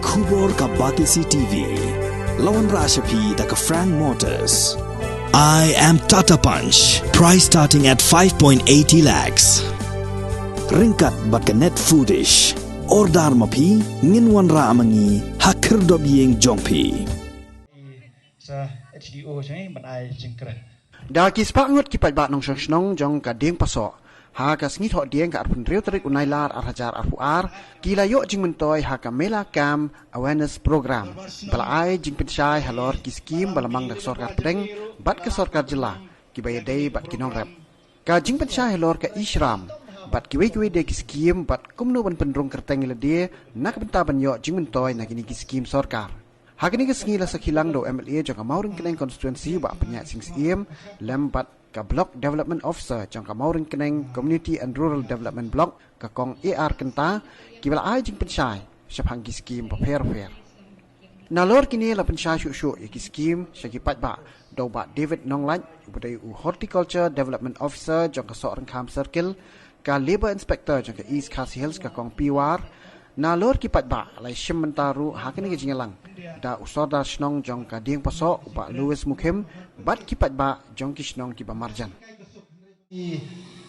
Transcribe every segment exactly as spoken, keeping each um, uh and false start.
Khubor ka Batesi T V. La wanrah sha phi da ka Frank Motors. I am Tata Punch. Price starting at five point eighty lakhs. Ryngkat bad ka Net Foodish. Order ma phi, ngin wanrah ma ngi ha khyrdop ïing jong phi. Sa H D O jong i ban ai jingkren. Da ki spah ngut ki paidbah nongshong shnong jong ka Dieng Pasoh ha ka sngi Thohdieng ka arphew hynriew tarik u Nailar ar hajar arphew ar, ki la ïoh jingmyntoi ha ka Mela Camp Awareness Program ba la ai jingpynshai halor ki skim ba la mang da ka sorkar pdeng bad ka sorkar jylla kiba ïadei bad ki nongrep. Ka jingpynshai halor ka e-Shram bad kiwei kiwei de ki skim bad kumno ban pynrung kyrteng ïa lade na ka bynta ban ïoh jingmyntoi na kine ki skim sorkar. Ha kane ka sngi la sakhi lang da u M L A jong ka Mawryngkneng Constituency, Bah Pynïaid Sing Syiem, lem bad ka Block Development Officer jong ka Mawryngkneng Community and Rural Development Block, ka Kong A R Kynta, kiba la ai jingpynshai shaphang ki skim bapher bapher. Nalor kine la pynshai shuh shuh ïa ki skim sha ki paidbah da u Bah David Nonglait, uba dei u Horticulture Development Officer jong ka Sohryngkham Circle, ka Labour Inspector jong ka East Khasi Hills, ka Kong P War. Nalor ki paidbah la shim bynta ruh ha kane ka jingïalang da u Sordar Shnong jong ka Dieng Pasoh, u Bah Louis Mukhim, bad ki paidbah jong ki shnong kiba marjan.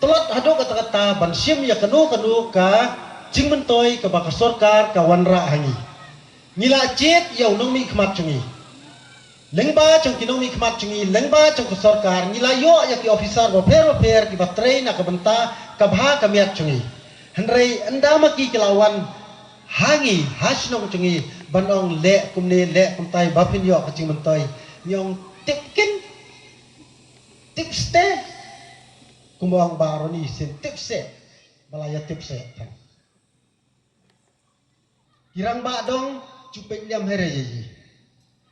Tlot haduh katta katta ban shim ïa kano kano ka jingmyntoi kaba ka sorkar ka wanrah ha ngi. Ngi la jied ïa u nongmihkhmat jong ngi. Lyngba jong ki nongmihkhmat jong ngi, lyngba jong ka sorkar, ngi la ïoh ïa ki officer bapher bapher kiba trei na ka bynta ka bha ka miat jong ngi. Hynrei ynda ma ki ki la wan ha ngi, ha shnong jong ngi, ban ong leh kumne, leh kumtai, ba phin ïoh ka jingmyntoi. Ngi ong tip kin, tip ste. Kumba ong Bah Ronnie Sing, tip se. Ba la ïa tip se. Ki rangbah dong, ju peit liam heret ïa i.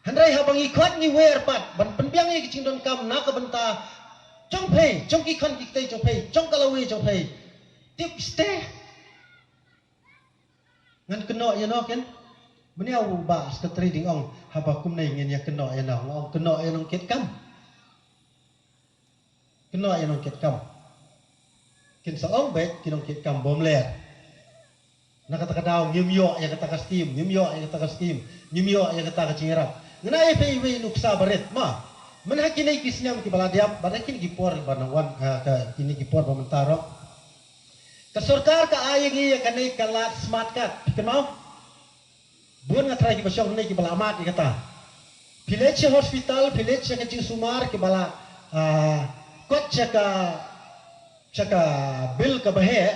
Hynrei haba ngi khot ngi wer pat ban pynbiang ïa ki jingdonkam na ka bynta jong phi, jong ki khon ki kti jong phi, jong ka lawei jong phi. Tip ste. Ngan kynnoh ïa no ken. Mynne u Bah Secretary dang ong haba kumne ngin ïa kynnoh ïa no, nga ong kynnoh ïa nongkitkam. Kynnoh ïa nongkitkam. Kin sa ong beit ki nongkitkam bym leh. Na kata ka daw ngim ïoh ïa kata ka skim, ngim ïoh ïa kata ka skim, ngim ïoh ïa kata ka jingïarap. Ngan ai phi iwei i nuksa barit ma. Mynha kine ki snem kiba la dep, bad ha kine ki por ba nang wan, ha, ka, kine ki por ba mynta ruh. Ka sorkar ka ai ïa ngi ïa kane ka lad smart card. Phi kynmaw? Bun nga trai kiba shong hangne kiba la mad ïa kata. Phi leit sha hospital, phi leit sha ka jingsumar kiba la, ah, kot sha ka, sha ka bill kaba heh,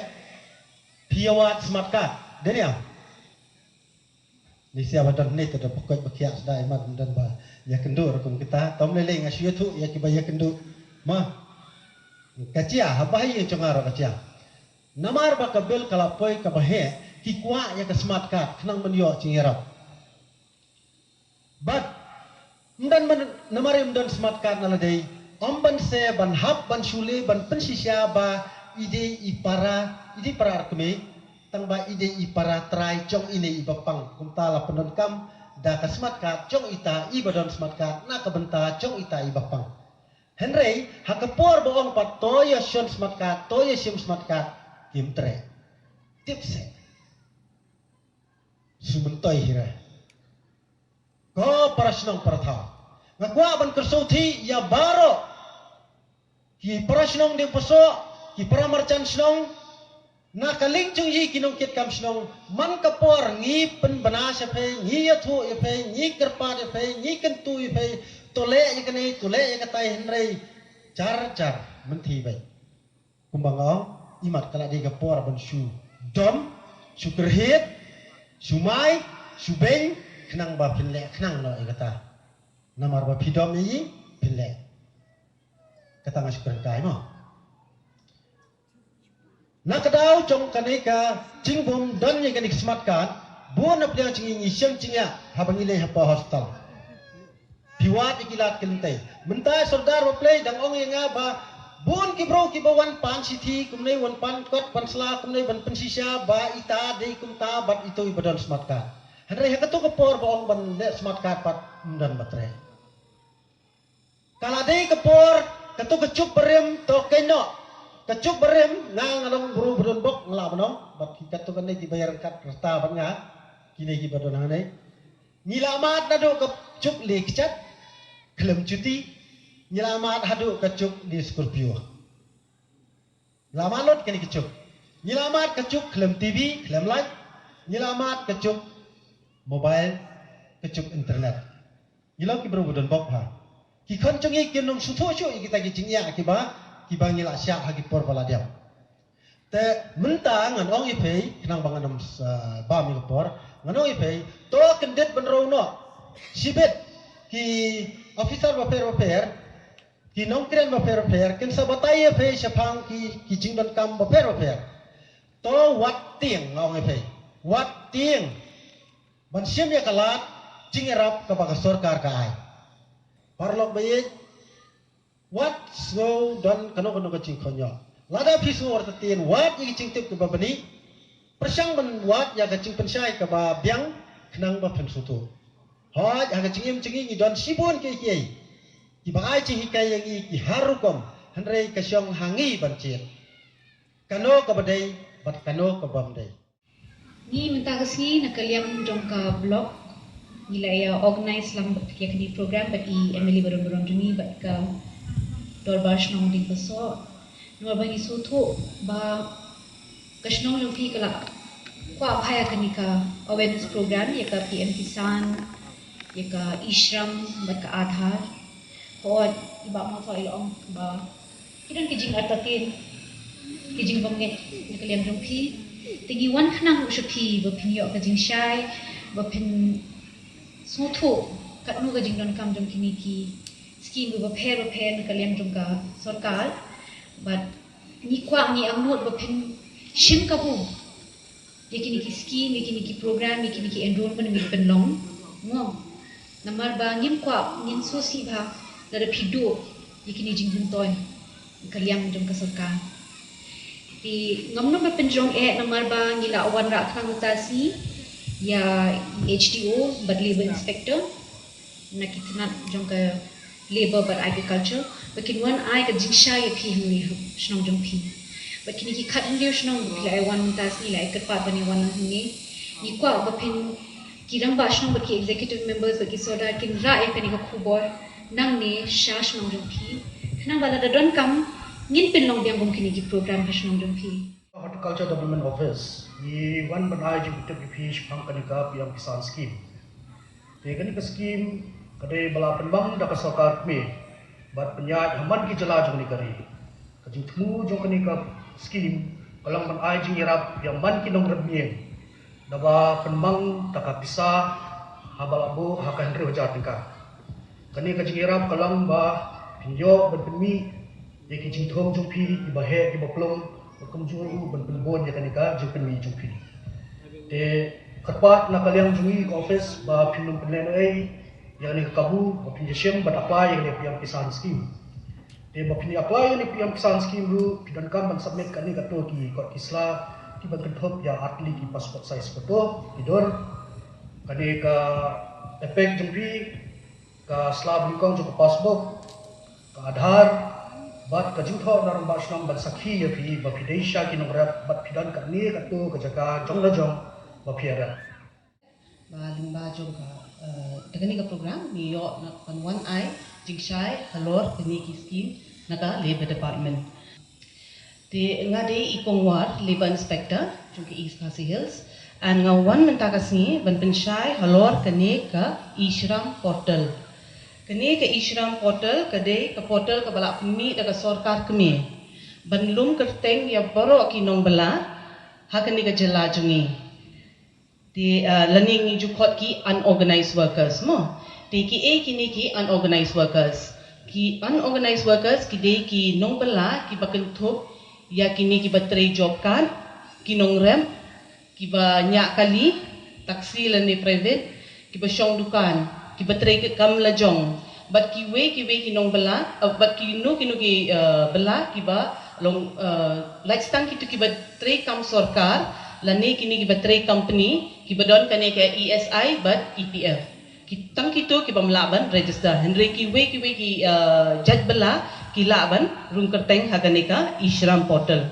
phi ïa wad smart card. Dei ne em? Ni sia ba don hangne te da ba koit ba khiah sdang, i mat ym don ba ïakynduh ruh kum kita. Tam lei lei nga shu ïathuh ïa kiba ïakynduh. Ma. Ka jia, haba ha ïing jong nga ruh ka jia. Namar ba ka bill ka la poi kaba heh, ki kwah ïa ka smart card khnang ban ïoh jingïarap. Bad ym don man, namar ym don smart card na lade, ym ban se ban hap ban shu leh ban pynshisha ba i dei i para, i dei para arkmie, tang ba i dei i para trai jong ine i ba pang. Kumta la pyndonkam da ka smart card jong ita i ba don smart card na ka bynta jong ita i ba pang. Hynrei ha ka por ba ong pat to ïa shon smart card, to ïa shim smart card, kim treh. Tip se. Shu myntoi hi re. Ko para shnong para thaw, nga kwah ban kyrsiew ïa baroh ki para shnong Diengpynshoh, ki para marjan shnong, na ka liang jong i ki nongkitkam shnong, man ka por ngi pynbna sha phi, ngi ïathuh ïa phi, ngi kyrpad ïa phi, ngi kyntu ïa phi, to leh ïa kane, to leh ïa katai, hynrei jar jar mynthi beit. Kumba nga ong, i mat ka la dei ka por ban shu dom, shu kyrhied, shu mai, shu beiñ, khnang ba phin leh khnang noh ïa kata. Namar ba phi dom ïa i, phin leh. Kata nga shu kren kai mo. Na ka daw jong kane ka jingbym don ïa kane ka smart card, bun na pliang jong ngi ngi shem jingïa haba ngi leit hapoh hospital. Phi wad ïa ki lad ki lynti. Mynta Sordar ba Blei dang ong ïa nga ba bun ki briew kiba wan pan shithi kumne, wan pan kot pan sla kumne ban pynshisha ba ita dei kumta bad ito i ba don smart card. Hynrei ha kato ka por ba ong ban leh smart card pat ym don ba treh. Ka la dei ka por, kato ka juk barim to kynnoh. Ka juk barim nga, nga long briew ba don bok nga lah ban ong, bad ki kato kane kiba ïaryngkat rta bad nga. Kine ki ba don hangne. Ngi la mad naduh ka juk le kchat khlem chuti. Ngi la mad haduh ka juk le Scorpio. Ngi la mad lut kane ka juk. Ngi la mad ka juk khlem T V, khlem light. Ngi la mad ka juk mobile, ka juk internet. Ngi long ki briew ba don bok ha. Ki khon jong ngi kin ym sngewthuh shuh ïa kita ki jingïa kiba, kiba ngi la shah ha ki por ba la dep. Te mynta ngan ong ïa phi, khnang ba ngan ym, uh, bam ïa ka por, ngan ong ïa phi, to kyndit bynriew noh. Shibit ki officer bapher bapher, ki nongkren bapher bapher, kin sa batai ïa phi shaphang ki, ki jingdonkam bapher bapher. To wat tieng, nga ong ïa phi. Wat tieng ban shim ïa ka lad jingïarap kaba ka sorkar ka ai. Paralok ba ïeit, wat sngew don kano kano ka jingkhynñiuh. Lada phi sngew artatien, wad ïa ka jingtip kaba bniah. Pyrshang ban wad ïa ka jingpynshai kaba biang, khnang ba phin sngewthuh. Hooid, ha ka jingim jong ngi ngi don shibun kiei kiei kiba ai jinghikai ïa ngi ki har rukom, hynrei ka shong ha ngi ban jied. Kano kaba dei bad kano kaba ym dei. Ngi mynta ka sngi na ka liang jong ka block ngi la ïa organize lang bad ïa kane program bad i M L A barim barim jong ngi bad ka Dorbar Shnong Diengpasoh. Namar ba ngi sngewthuh ba ka shnong jong phi ka la kwah bha ïa kane ka awareness program, ïa ka P M Kisan, ïa ka e-Shram bad ka Aadhaar. Hooid, i Bah Mawthoh i la ong ba ki don ki jingartatien, ki jingbymngeit na ka liang jong phi. Te ngi wan khnang ruh sha phi ba phin ïoh ka jingshai, ba phin sngewthuh katno ka jingdonkam jong kine ki skim bapher bapher na ka liang jong ka sorkar. Bad ngi kwah, ngi angnud ba phin shim kabu ïa kine ki skim, ïa kine ki program, ïa kine ki enrollment, ïa kine ki pynlong. Mo. Namar ba ngim kwah, ngin sngewsih bha lada phi duh ïa kine jingmyntoi na ka liang jong ka sorkar. Te ngam nym ba pynjrong eh namar ba ngi la wanrah khnang mynta ka sngi ïa H D O bad Labour Inspector na ki tnat jong ka Labour bad Agriculture ba kin wan ai ka jingshai ïa phi hangne ha shnong jong phi. Bad kine ki khathynriew shnong ba phi la ai wan mynta ka sngi, la ai kyrpad ban ïa wan hangne. Ngi kwah ba phin, ki rangbah shnong bad ki executive members bad ki sordar kin rah ïa kane ka khubor nangne sha shnong jong phi, khnang ba lada donkam ngin pynlong biang kum kine ki program ha shnong jong phi. Horticulture Development Office, ngi wan ban ai jingpyntip ïa phi shaphang kane ka P M Kisan Scheme. Te kane ka scheme ka dei ba la pynbang da ka sorkar kmie bad pynïaid ha man ki jylla jong kane ka ri. Ka jingthmu jong kane ka scheme ka long ban ai jingïarap ïa man ki nongrep mieng, da ba pynbang da ka pisa haba la buh ha ka hynriew hajar tyngka. Kane ka jingïarap ka long ba phin ïoh ban pynmih ïa ki jingthung jong phi kiba heh kiba plung, bad kumjuh ruh ban pynbun ïa kane ka jingpynmih jong phi. Te kyrpad na ka liang jong ngi ka office ba phin nym pynlehnohei ïa kane ka kabu, ba phin ïa shim bad apply ïa kane P M Kisan Scheme. Te ba phin ïa apply ïa kane P M Kisan Scheme ruh phi donkam ban submit kane kato ki kot ki sla kiba kynthup ïa artylli ki passport size photo, ki dur, kane ka EPIC jong phi, ka sla banyngkong jong ka passbook, ka Aadhaar, bad ka jingthoh na rangbah shnong ban sakhi ïa phi ba phi dei sha ki nongrep bad phi don kane kato ka jaka jong la jong ba phi ïarep. Ba lyngba jong ka, eh, da kane ka program ngi ïoh na ban wan ai jingshai halor kine ki scheme na ka Labour Department. Te nga dei i Kong War, Labour Inspector jong ka East Khasi Hills, and nga wan mynta ka sngi ban pynshai halor kane ka e-Shram portal. Kane ka e-Shram portal ka dei ka portal kaba la pynmih da ka sorkar kmie ban lum kyrteng ïa baroh ki nongbylla ha kane ka jylla jong ngi. Te, ah, lane ngi ju khot ki unorganized workers mo. Te kiei kine ki unorganized workers? Ki unorganized workers ki dei ki nongbylla kiba kynthup ïa kine kiba trei job card, ki nongrep, kiba ñiah kali, taxi lane private, kiba shong dukan, kiba trei ka kam lajong, bad kiwei kiwei ki nongbylla, eh, bad kino kino ki, eh, bylla kiba long, eh, lait tang kito kiba trei kam sorkar lane kine kiba trei company kiba don kane ka E S I bad E P F. Ki tang kito kibym lah ban register. Hynrei kiwei kiwei ki, eh, jait bylla ki lah ban rung kyrteng ha kane ka e-Shram portal.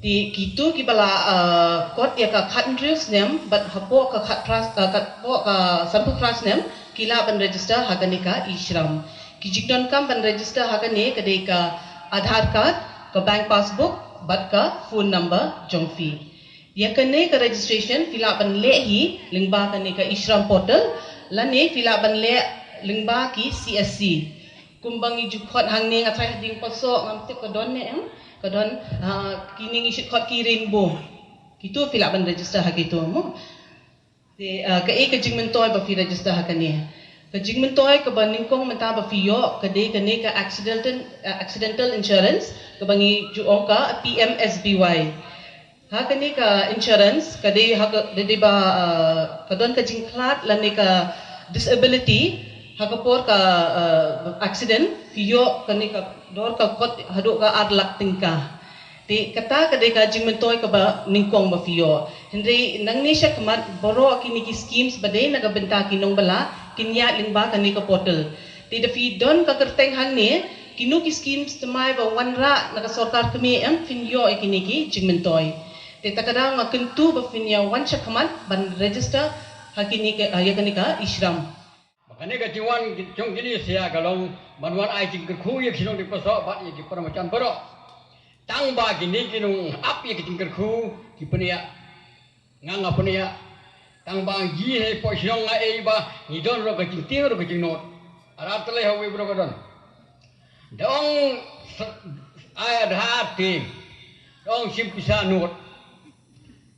Te kito kiba la, uh, kot ïa ka khathynriew snem bad hapoh ka khatphra, uh, hapoh ka sanphew phra snem ki lah ban register ha kane ka e-Shram. Ki jingdonkam ban register ha kane ka dei ka Aadhaar card, ka bank passbook bad ka phone number jong phi. Ïa kane ka registration phi lah ban leh hi lyngba kane ka e-Shram portal lane phi lah ban leh lyngba ki C S C. Kumba ngi ju khot hangne, nga tharai hadien paso ngam tip ka don ne em, ka don, ah, kine ngi shu khot ki Rainbow. Kito phi lah ban register ha kito mo. Te, ah, kaei ka jingmyntoi ba phi register ha kane? Ka jingmyntoi kaba nyngkong mynta ba phi ïoh ka dei kane ka accidental, ah, accidental insurance kaba ngi ju ong ka P M S B Y. Ha kane ka insurance ka dei ha ka, dei, dei ba, ah, ka don ka jingkhlad lane ka disability ha ka por ka, ah, accident, phi ïoh kane ka dor ka kot haduh ka ar lak tyngka. Te kata ka dei ka jingmyntoi kaba nyngkong ba phi ïoh. Hynrei nangne shakhmat baroh kine ki schemes ba dei na ka bynta ki nongbylla kin ïaid lyngba kane ka portal. Te da phi don ka kyrteng hangne, kino ki schemes thymmai ba wanrah na ka sorkar kmie em, phin ïoh ïa kine ki jingmyntoi. Te ta ka daw nga kyntu ba phin ïa wan shakhmat ban register ha kine ka, ïa kane ka e-Shram. Ba kane ka jingwan jong kine sia ka long ban wan ai jingkyrkhu ïa ki nongdie pasoh bad ïa ki para marjan baroh. Tang ba kine ki nong ap ïa ki jingkyrkhu ki pynïaid. Nga nga pynïaid. Tang ba ngi hei poi shnong nga ei ba ngi don ruh ka jingtieng ruh ka jingnud. Aadhaar tylli ha uwei baroh ka don. Da ong s-, ai Aadhaar tieng. Da ong shim pisa nud.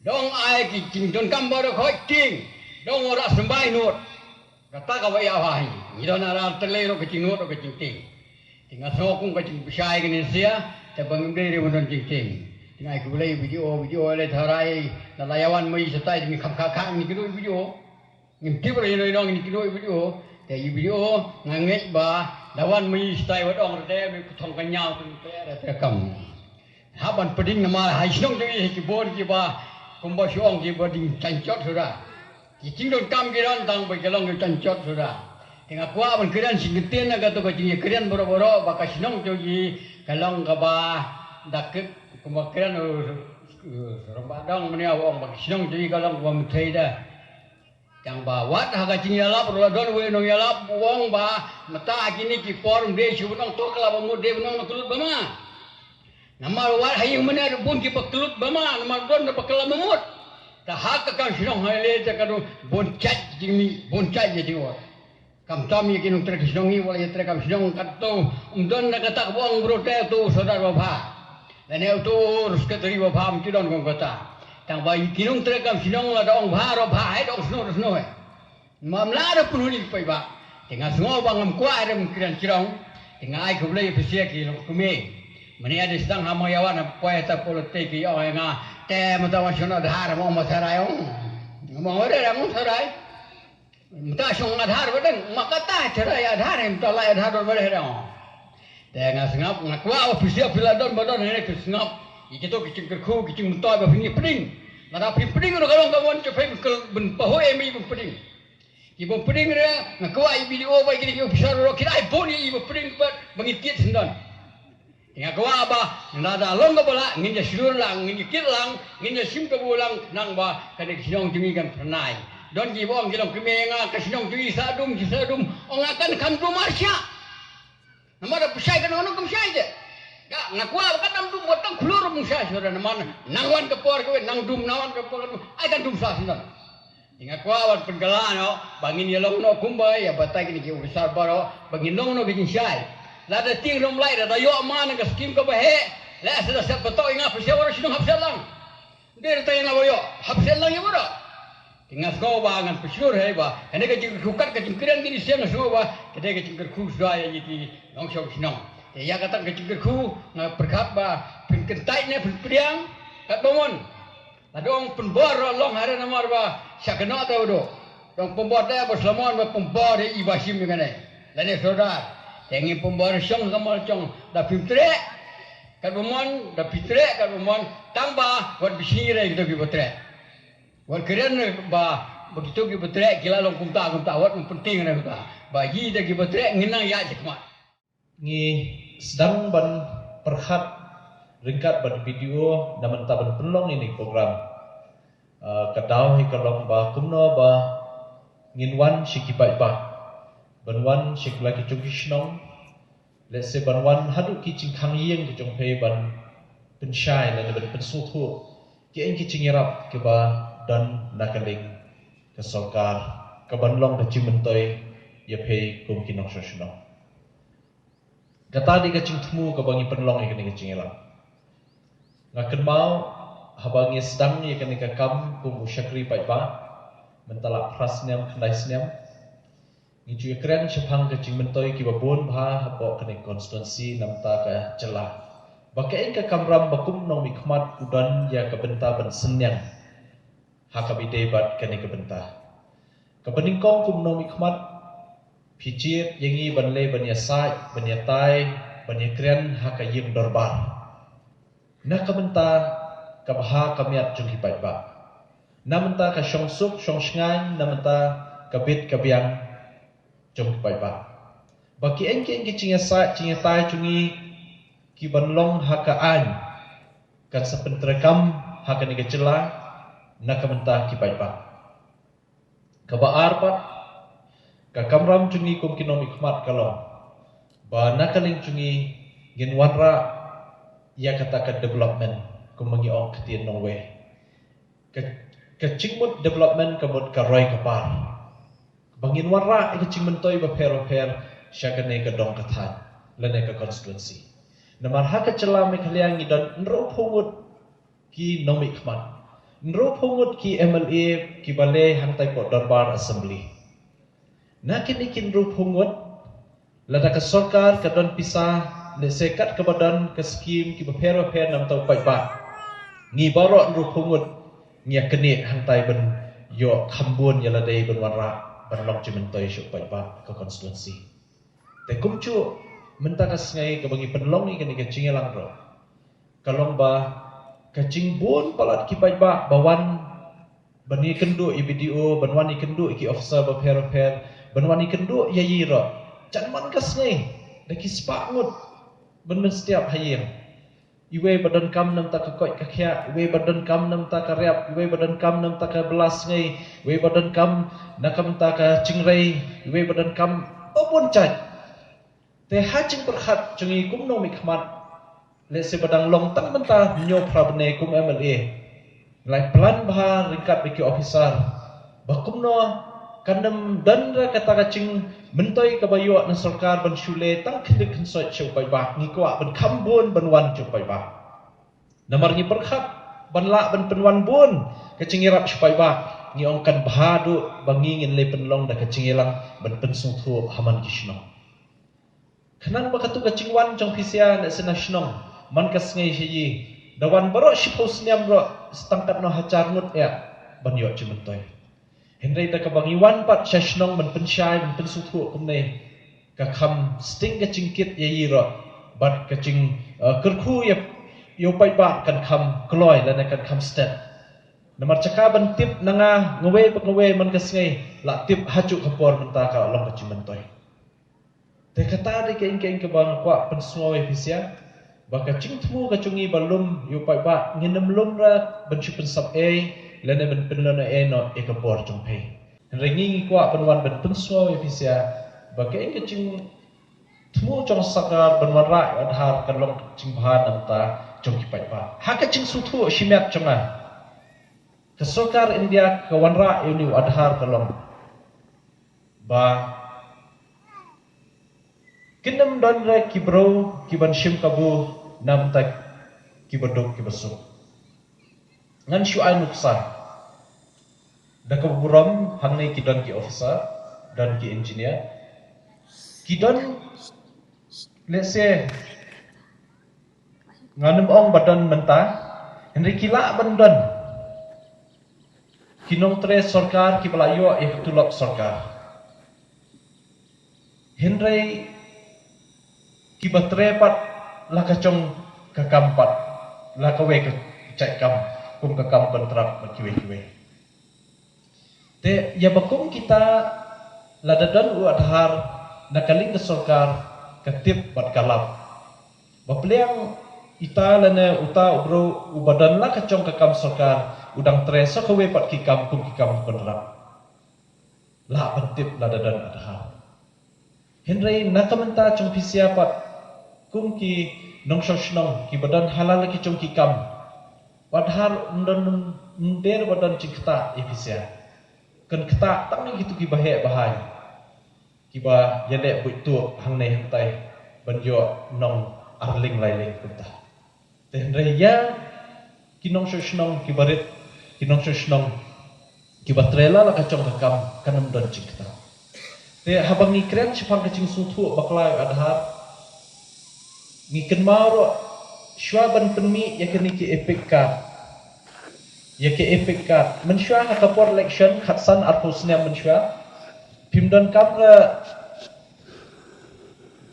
Da ong ai ki jingdonkam baroh ka hoi tieng. Da ong wanrah symbai nud. Kata kaba ïa ha hi. Ngi don Aadhaar tylli ruh ka jingnud ruh ka jingtieng. Te nga sngew kum ka jingpynshlur kane sia, te ba ngim dei re ban don jingtieng. Te nga ai khublei ïa u B D O, B D O lei tharai, lada la ïa wan ma i shatai te ngin kham kha kha ngin kynduh ïa u B D O. Ngim tip re ïa u nongïalam ngin kynduh ïa u B D O. Te ïa u B D O nga ngeit ba da wan ma i shatai wat ong re te me ka thong ka ñiaw te te te kam. Hap ban pdeng namar ha shnong jong i hi ki bun kiba kumba shu ong kiba dang jan jot suda. Ki jingdonkam ki don tang ba ki long ki jan jot suda. Te nga kwah ban kren shisien na kato ka jingkren baroh baroh ba ka shnong jong i ka long kaba da kit kumba kren u, u, u Rangbah Dong mynne u ong ba ka shnong jong i ka long kaba mynta da. Tang ba wat ha ka jingïalap ruh la don uwei u nongïalap u ong ba mynta ha kine ki por ym dei shu ban ong to kylla ba mut, dei ban ong na kyllut ba ma. Namar wat ha ïing mynne ruh bun kiba kyllut ba ma, namar don ba kylla ba mut. Te ha ka kam shnong ha lei te ka don bun jait jingmih, bun jait jingwad. Khamtam ïa ki nongtrei kam shnong hi, wat la ïa trei kam shnong katto, ym don na kata kaba ong bro te uto u sordar babha. Lane uto u sekretari babha, ym ju don kum kata. Tang ba ki nongtrei kam shnong lada ong bha ruh bha, hynrei ong snoh ruh snoh hi. Ym lah ruh pynhun ïa ki paidbah. Te nga sngew ba ngam kwah ruh ban kren shrong. Te nga ai khublei ïa phi sha ki longkmie. Mynne ïa dei sdang ha ma ïa wan ha poi ha ta politik ki ong ïa nga. Te mynta wan shnong Aadhaar ma ong ma Sarai ong. Ma ong re re ong Sarai. Mynta shnong Aadhaar ba dang, ma kata cara Aadhaar, mynta la Aadhaar don ba dang. Te nga sngap, nga kwah officer phi la don ba don, hynrei phi sngap. Ïa kito ki jingkyrkhu, ki jingmyntoi ba phin ïa pdeng. Lada phi pdeng ruh ka long ka mon, phi pdeng, phi pdeng. Ki ba pdeng re, nga kwah ïa B D O ba kine ki officer ruh ki dei bun ïa ba pdeng ba ngin kit sendon. Nga kwah ba lada long kaba lah ngin ïa shlur lang, ngin ïa kit lang, ngin ïa shim kabu lang, nang ba kane ka shnong jong ngi kan pynai. Don ki ba ong ki longkmie nga ka shnong jong ngi sah dum, ki sah dum, ong nga kan kham dum ar shah. Namar da pynshai ka nong nong kam shai je. Nga kwah ba kan dum wat tang khlur pynshai shuh namar nang wan ka por ka wan nang dum, nang wan ka por ka dum. Ai kan dum sah sendon. Nga kwah ban pynkylla noh ba ngin ïa long noh kumba ïa batai kine ki officer baroh ba ngin long noh ka jingshai. Lada tieng rum lai lada ïoh ma na ka skim kaba heh. La sa da set patok ïa nga pynshai baroh shnong hap set lang. Dei rta ïa nga ba ïoh hap set lang ïa baroh. Te nga sngew ba ngan pynshur hei ba kane ka jingkyrkhu kat ka jingkren kine sien nga sngew ba ka dei ka jingkyrkhu shuwa ïa ki nongshong shnong. Te ïa kata ka jingkyrkhu nga pyrkhat ba phin kyntait ne phin pdiang kat ba mon. Lada ong pynbor ruh long hare namar ba sha kynnoh te u duk. Dang pynbor te ba Solomon ba pynbor ïa i ba shim ïa kane. Lane sordar. Te ngin pynbor shong ka mol shong da phim treh. Kat ba mon da phi treh kat ba mon tang ba wat bishni re kito ki ba treh. Wat kren ba ba kito ki ba treh ki la long kumta kumta wat pynting re kumta. Ba ji da ki ba treh ngin nang ïa jikmat. Ngi sdang ban pyrkhat ryngkat bad B D O na mynta ban pynlong ïa kane ka program. Ah, ka daw hi ka long ba kumno ba ngin wan sha ki paidbah, ban wan sha ki la ki jong ki shnong, lehse ban wan haduh ki jingkhang ïing ki jong phi ban pynshai lane ban pynsngewthuh ki eng ki jingïarap kiba don na ka liang ka sorkar, kaban long ka jingmyntoi ïa phi kum ki nongshong shnong. Kata dei ka jingthmu kaba ngi pynlong ïa kane ka jingïalang. Nga kynmaw haba ngi sdang ïa kane ka kam kum u shakri paidbah mynta la phra snem khyndai snem, ngi ju ïakren shaphang ka jingmyntoi kiba bun bha hapoh kane ka constituency namar ka jylla. Ba ka eng ka kamram ba kum nongmihkhmat u don ïa ka bynta ban synñiang ha kaba ïadei bad kane ka bynta. Kaba nyngkong kum nongmihkhmat phi jied ïa ngi ban leit ban ïasaid, ban ïatai, ban ïakren ha ka ïing dorbar na ka bynta ka bha ka miat jong ki paidbah, na bynta ka shongsuk shongshngaiñ, na bynta ka bit ka biang jong ki paidbah. Ba ki eng ki eng ki jingïasaid jingïatai jong ngi kiban long ha ka aiñ kan sa pyntreikam ha kane ka jylla na ka bynta ki paidbah. Kaba ar pat, ka kamram jong ngi kum ki nongmihkhmat ka long ba na ka liang jong ngi ngin wanrah ïa kata ka development kumba ngi ong ktien nongwei. Ka, ka jingmut development ka mut ka roi ka par. Ba ngin wanrah ïa ka jingmyntoi bapher bapher sha kane ka dong ka thaiñ lane ka constituency. Namar ha ka jylla Meghalaya ngi don hynriewphew ngut ki nongmihkhmat, hynriewphew ngut ki M L A kiba leit hangtai hapoh dorbar assembly. Na kine ki hynriewphew ngut, lada ka sorkar ka don pisa, lehse kat kaba don ka skim kiba pher bapher namar u paidbah, ngi baroh hynriewphew ngut ngi ïa knieh hangtai ban ïoh kham bun ïa lade ban wanrah ban long jingmyntoi sha u paidbah ka constituency. Te kumjuh mynta ka sngi kaba ngi pynlong ïa kane ka jingïalang ruh ka long ba ka jingbun palat ki paidbah ba wan ban ïakynduh ïa B D O, ban wan ïakynduh ïa ki officer bapher bapher, ban wan ïakynduh ïa i ruh. Jan man ka sngi da ki spah ngut ban mynstep ha ïing. Iwei ba donkam namar ka koit ka khiah, iwei ba donkam namar ka rep, iwei ba donkam namar ka bla sngi, iwei ba donkam namar ka jingrei, iwei ba donkam ba bun jait. Te ha jingpyrkhat jong ngi kum nongmihkhmat, lehse ba dang long tang mynta hynñiew phra bnai kum M L A, ngi la plan bha ryngkat bad ki officer ba kumno kan ym don re kata ka jingmyntoi kaba ïoh na sorkar ban shu leh tang khyndiat khynsoit sha u paidbah, ngi kwah ban kham bun ban wan sha u paidbah. Namar ngi pyrkhat ban lah ban pynwan bun ka jingïarap sha u paidbah, ngi ong kan bha haduh ba ngi ngin leit pynlong da ka jingïalang ban pynsngewthuh ha man ki shnong. Khnang ba katto ka jingwan jong phi sha na shnong man ka sngi sha ïing, da wan baroh shiphew snem ruh, sa tang katno hajar ngut ïa ban ïoh jingmyntoi. Hynrei da kaba ngi wan pat sha shnong ban pynshai ban pynsngewthuh kumne, ka kham sting ka jingkit ïa i ruh bad ka jing, eh, kyrkhu ïa, ïa u paidbah kan kham kloi lane kan kham stet. Namar jaka ban tip na nga ngawei bad ngawei man ka sngi, la tip hajuh ka por mynta ka long ka jingmyntoi. Te kata dei ka ing ka ing kaba nga kwah pynsngew ïa phi sha ba ka jingthmu ka jong ngi ba lum ïa u paidbah, ngin ym lum re ban shu pynsap ei lane ban pynlong ei noh ïa ka por jong phi. Hynrei ngi ngi kwah ban wan ban pynsngew ïa phi sha ba ka ing ka jingthmu jong sorkar ban wanrah ïa u Aadhaar ka long jingbha namar jong ki paidbah. Ha ka jingsngewthuh shimet jong nga, ka sorkar India ka wanrah ïa une u Aadhaar ka long ba kin ym don re ki briew kiban shim kabu namar kiba duk kiba suk. Ngan shu ai nuksa. Da kaba burom hangne ki don ki officer, don ki engineer, ki don, let's say, ngan ym ong ba don mynta, hynrei ki lah ban don ki nongtrei sorkar kiba la ïoh ïa ka tulop sorkar. Hynrei kiba trei pat la ka jong ka kam pat, la kawei ka jait kam, kum ka kam kontrak bad kiwei kiwei. Te ïa ba kum kita, lada don u Aadhaar na ka liang ka sorkar, ka tip bad ka lap. Ba pliang ita lane uta u briew uba don la ka jong ka kam sorkar u dang trei sa kawei pat ki kam kum ki kam ban rap. Lah ban tip lada don Aadhaar. Hynrei na ka bynta jong phi sha pat kum ki nongshong shnong kiba don ha la ki jong ki kam, Aadhaar ym don, ym dei ba don jingktah ïa phi sha. Kan ktah tang ïa kitu kiba heh ba haiñ, kiba ïaleh buit tuh hangne hangtai ban ïoh nong arlieng lailieng kumta. Te hynrei ïa ki nongshong shnong kiba rit, ki nongshong shnong kiba trei la la ka jong ka kam, kan ym don jingktah. Te haba ngi kren shaphang ka jingsngewthuh bakla ïa u Aadhaar, ngi kynmaw ruh shuwa ban pynmih ïa kine ki EPIC card, ïa ki EPIC card mynshuwa ha ka por election, khatsan arphew snem mynshuwa, phim don kam re,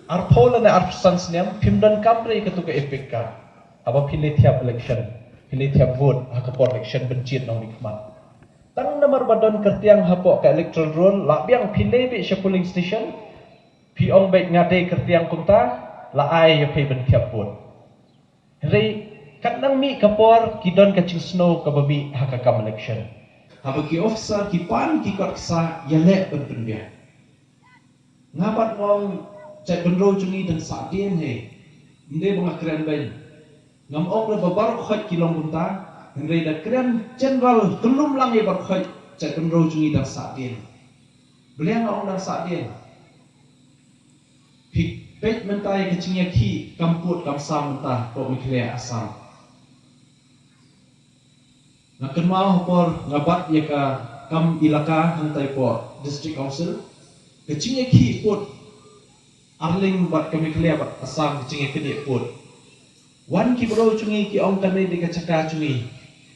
arphew lane arphew san snem, phim don kam re ïa katu ka EPIC card. Haba phi leit thiap election, phi leit thiap vote ha ka por election ban jied nongmihkhmat. Tang namar ba don kyrtiang hapoh ka electoral roll, la biang phi leit beit sha polling station, phi ong beit nga dei kyrtiang kumta, la ai ïa phi ban thiap vote. Hynrei kan nang mih ka por ki don ka jingsngew kaba mih ha ka kam election, haba ki officer ki pan ki kot ki sla ïaleh ban pynbiang. Nga pat nga ong, jaitbynriew jong ngi dang sahdien hi. Ym dei ba nga kren beiñ. Ngam ong ruh ba baroh khoit ki long kumta. Hynrei da kren general, kyllum lang ïa baroh khoit, jaitbynriew jong ngi dang sahdien. Balei nga ong dang sahdien? Phi peit mynta ïa ka jingïakhih kam pud kam sam mynta hapoh Meghalaya, Assam. Nga kynmaw ha por nga bat ïa ka kam ilaka hangtai hapoh District Council, ka jingïakhih pud arlieng bad ka Meghalaya bad Assam, ka jingïakhih pud. Wan ki briew jong ngi ki ong kane dei ka jaka jong ngi,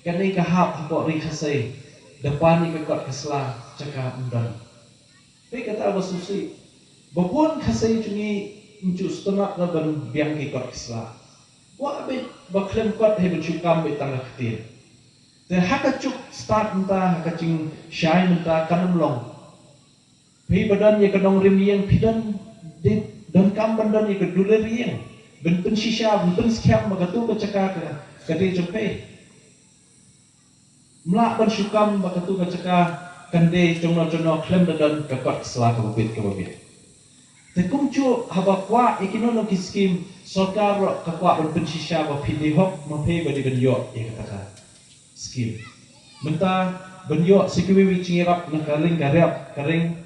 kane ka hap hapoh Ri Khasi, da pan ïa ka kot ka sla, jaka ym don. Peit kata ba sngewsih. Ba bun Khasi jong ngi ym ju sngewtynnat ban biang ki kot ki sla. Kwah beit ba khlem kot hi ban shu kam beit tang ka ktien. Te ha ka juk stad mynta, ha ka jingshai mynta kan ym long. Phi ba don ïa ka nongrim ïing, phi don, dei, donkam ban don ïa ka dulir ïing, ban pynshisha, ban pynskhem ba katu ka jaka ka, ka dei jong phi. Ym lah ban shu kam ba katu ka jaka kan dei jongno jongno khlem da don ka kot ka sla kaba bit kaba biang. Te kumjuh haba kwah ïa kino kino ki skim, sorkar ruh ka kwah ban pynshisha ba phi dei hok ma phi ba dei ban ïoh ïa kata ka skim. Mynta ban ïoh sa kiwei kiwei ki jingïarap na ka liang ka riap ka ring,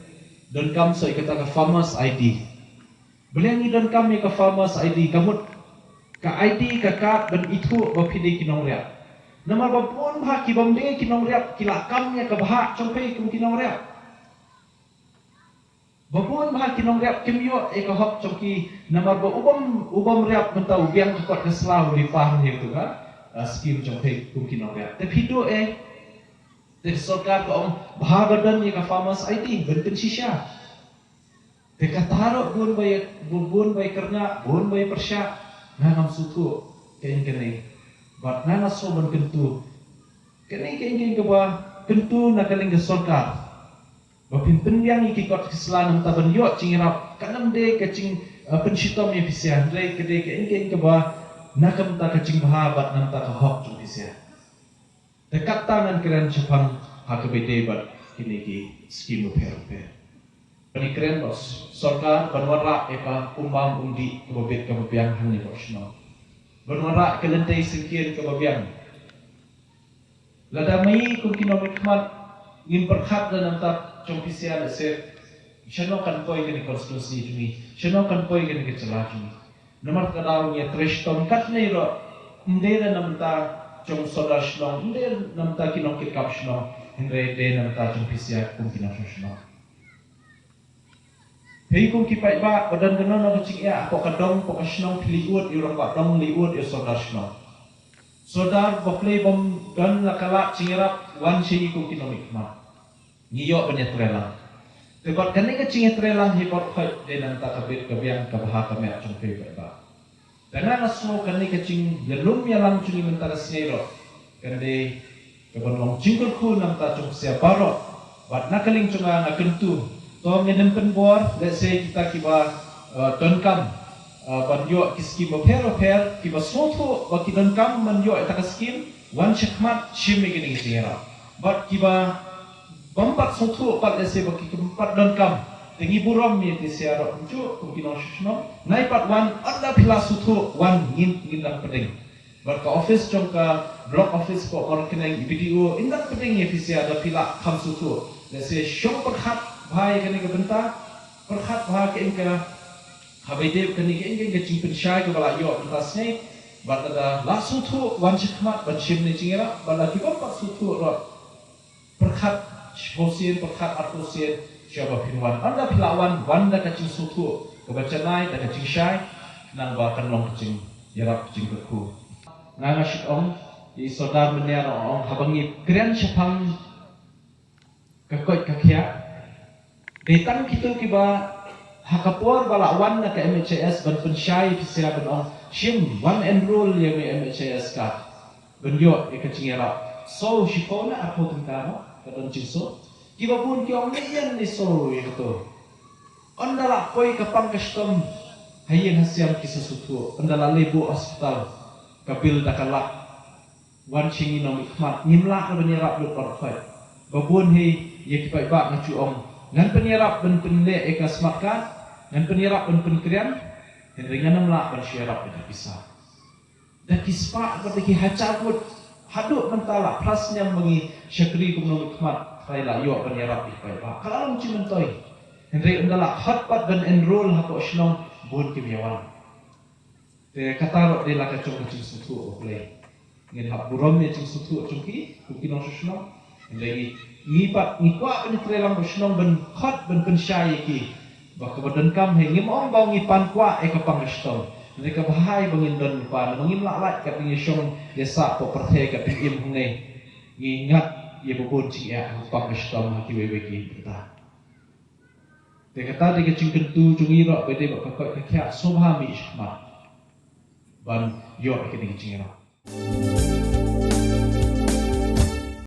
donkam sa ïa kata ka farmers I D. Balei ngi donkam ïa ka farmers I D? Ka mut ka I D ka card ban ithuh ba phi dei ki nongriap. Namar ba bun bha ki bym dei ki nongriap ki la kam ïa ka bhah jong phi kum ki nongriap. Ba bun bha ki nongriap kim ïoh ïa ka hok jong ki, namar ba u bym, u bym riap mynta u biang ka kot ka sla u leit pan ïa katu ka, ah, skim jong phi kum ki nongriap. Te phi duh eh, te sorkar ka ong bha ba don ïa ka farmers I D ban pynshisha. Te kata ruh bun ba ïa, bun, bun ba ïa kyrngah, bun ba ïa pyrshah, nga ngam sngewthuh kane kane. Bad nga nga sngew ban kyntu, kane kane kaba kyntu na ka liang ka sorkar, ba phin pynbiang ïa ki kot ki sla na bynta ban ïoh jingïarap, kan ym dei ka jing, eh, pynshitom ïa phi sha, hynrei ka dei kane kane kaba na ka bynta ka jingbha bad na bynta ka hok jong phi sha. Te katta ngan kren shaphang ha kaba ïadei bad kine ki skim bapher bapher. Ban ïakren bad sorkar ban wanrah ïa ka um bam um dih kaba bit kaba biang hangne hapoh shnong. Ban wanrah ïa ka lynti syngkien kaba biang. Lada ma ngi kum ki nongmihkhmat ngim pyrkhat da na bynta jong phi sha, lehse shano kan poi kane ka constituency jong ngi, shano kan poi kane ka jylla jong ngi. Namar kata ka daw ngi ïa trei shitom katne ruh, ym dei na bynta jong sordar shnong, ym dei na bynta ki nongkitkam shnong, hynrei dei na bynta jong phi sha kum ki nongshong shnong. Phi kum ki paidbah, ba don kano kano ka jingeh hapoh ka dong, hapoh ka shnong, phi leit ud ïa u rangbah dong, leit ud ïa u sordar shnong. Sordar balei bym don la ka lad jingïarap, wan sha ngi kum ki nongmihkhmat. Ngi ïoh ban ïatreilang. Te bad kane ka jingïatreilang hi baroh khoit dei na bynta ka bit ka biang, ka bha ka miat jong phi paidbah. Te nga nga sngew kane ka jingïalum ïalang jong ngi mynta ka sngi ruh kan dei kaban long jingkyrkhu na bynta jong phi sha baroh. Bad na ka liang jong nga nga kyntu, to ngin ym pynbor, lehse kita kiba, eh, donkam, uh, ban ïoh ki skim bapher bapher, kiba sngewthuh ba ki donkam ban ïoh ïa kata ka skim, wan shakhmat shim ïa kine ki jingïarap. Bad kiba bym pat sngewthuh pat, lehse ba ki bym pat donkam, te ngi burom ïa ki sha ruh kumjuh kum ki nongshong shnong. Nai pat wan, ynda phi la sngewthuh wan, ngin, ngin dang pdeng. Bad ka office jong ka block office, ka Mawryngkneng, i B D O, in dang pdeng ïa phi sha da phi lah kham sngewthuh. Lehse shong pyrkhat bha ïa kane ka bynta, pyrkhat bha ka ing ka, haba ïadei bad kane ka ing ka jingpynshai kaba la ïoh mynta sngi. Bad lada la sngewthuh, wan shakhmat ban shim ne jingïarap, bad lada ki bym pat sngewthuh ruh, pyrkhat shiphew sien, pyrkhat arphew sien, shuwa ba phin wan. Ynda phi la wan, wan da ka jingsngewthuh kaba janai, da ka jingshai, khnang ba kan long ka jingïarap, ka jingkyrkhu. Nga, nga shu ong ïa i Sordar mynne, ong, haba ngi kren shaphang ka koit ka khiah, dei tang kito kiba ha ka por ba la wan na ka M H I S ban pynshai ïa phi sha, ban ong, shim, wan enroll ïa me M H I S card, ban ïoh ïa ka jingïarap. Saw, shiphew ne arphew tyngka, no? Ka don jingsaw. Kiba bun ki ong, ne ïeng ne saw ïa kato. Ynda la poi ka pang ka shitom ha ïing ha sem, ki sa sngewthuh. Ynda la leit buh hospital, ka bill da ka lak. Wan sha ngi nongmihkhmat, ngim lah ban ïarap lut baroh khoit. Ba bun hi ïa ki paidbah, nga shu ong, ngan pynïarap ban pynleh ïa ka smart card, ngan pynïarap ban pynkren, hynrei ngan ym lah ban shu ïarap da ki pisa. Da ki spah bad da ki hajar ngut, haduh mynta la phra snem ba ngi shakri kum nongmihkhmat, hynrei la ïoh ban ïarap ïa ki paidbah. Ka la long jingmyntoi. Hynrei ynda la khot pat ban enroll hapoh shnong, bun kim ïa wan. Te kata ruh dei la ka jong ka jingsngewthuh U Blei. Ngin hap burom ïa ka jingsngewthuh jong ki, kum ki nongshong shnong. Hynrei ngi, ngi pat, ngi kwah ban ïatrei lang bad shnong ban khot, ban pynshai ïa ki. Ba kaba donkam hi, ngim ong ba ngi pan kwah ïa ka pang ka shitom. Hynrei kaba bha hi ba ngin don lypa, ba ngim lah lait kat ba ngi shong ïa sah hapoh pyrthei kat ba im hangne. Ngi ngat ïa ba bun jingeh ha ka pang ka shitom ha kiwei wei ki bynta. Te kata dei ka jingkyntu jong ngi ruh, ba dei ba ka koit ka khiah, sngewbha mih shakhmat ban ïoh ïa kane ka jingïarap.